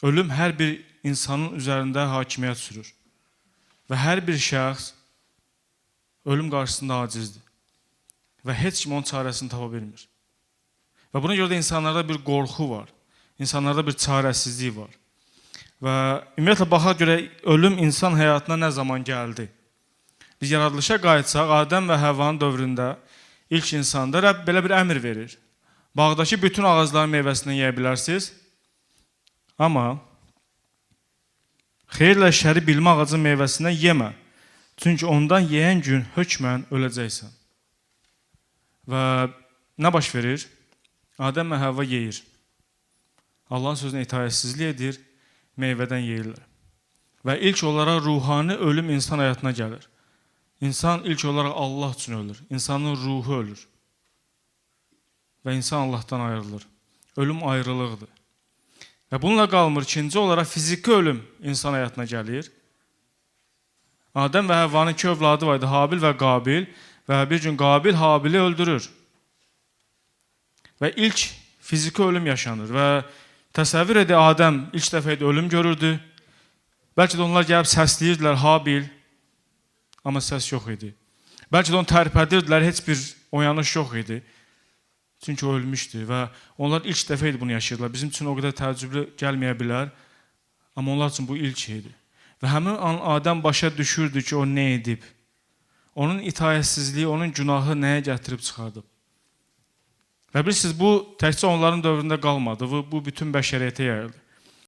Ölüm hər bir insanın üzərində hakimiyyət sürür. Və hər bir şəxs ölüm qarşısında acizdir. Və heç kim onun çarəsini tapa bilmir. Və buna görə də insanlarda bir qorxu var. İnsanlarda bir çarəsizlik var. Və ümumiyyətlə baxaq görək, ölüm insan həyatına nə zaman gəldi? Biz yaradılışa qayıtsaq, Adəm və Həvvanın dövründə ilk insanda Rəbb belə bir əmr verir. Bağdakı bütün ağacların meyvəsindən yeyə bilərsiniz. Amma xeyirlə şəri bilmə ağacının meyvəsindən yemə. Çünki ondan yeyən gün hökmən öləcəksən. Və nə baş verir? Adəm və Həvva yeyir. Allahın sözünə itaətsizlik edir, meyvədən yeyirlər. Və ilk olaraq ruhani ölüm insan həyatına gəlir. İnsan ilk olaraq Allah üçün ölür. İnsanın ruhu ölür. Və insan Allahdan ayrılır. Ölüm ayrılıqdır. Və bununla qalmır. İkinci olaraq fiziki ölüm insan həyatına gəlir. Adəm və Həvvanın iki övladı var idi, Habil və Qabil. Və bir gün Qabil Habili öldürür. Və ilk fiziki ölüm yaşanır və təsəvvür edin, Adəm ilk dəfə idi ölüm görürdü. Bəlkə də onlar gəlib səsləyirdilər Habil, amma səs yox idi. Bəlkə də onu tərpədirdilər, heç bir oyanış yox idi. Çünki o ölmüşdü və onlar ilk dəfə idi bunu yaşayırdılar. Bizim üçün o qədər təəccüblü gəlməyə bilər, amma onlar üçün bu ilk idi. Və həmin an Adəm başa düşürdü ki, o nə edib. Onun itaətsizliyi, onun günahı nəyə gətirib çıxardıb. Və bilirsiniz, bu təkcə onların dövründə qalmadı. Bu bütün bəşəriyyətə yayıldı.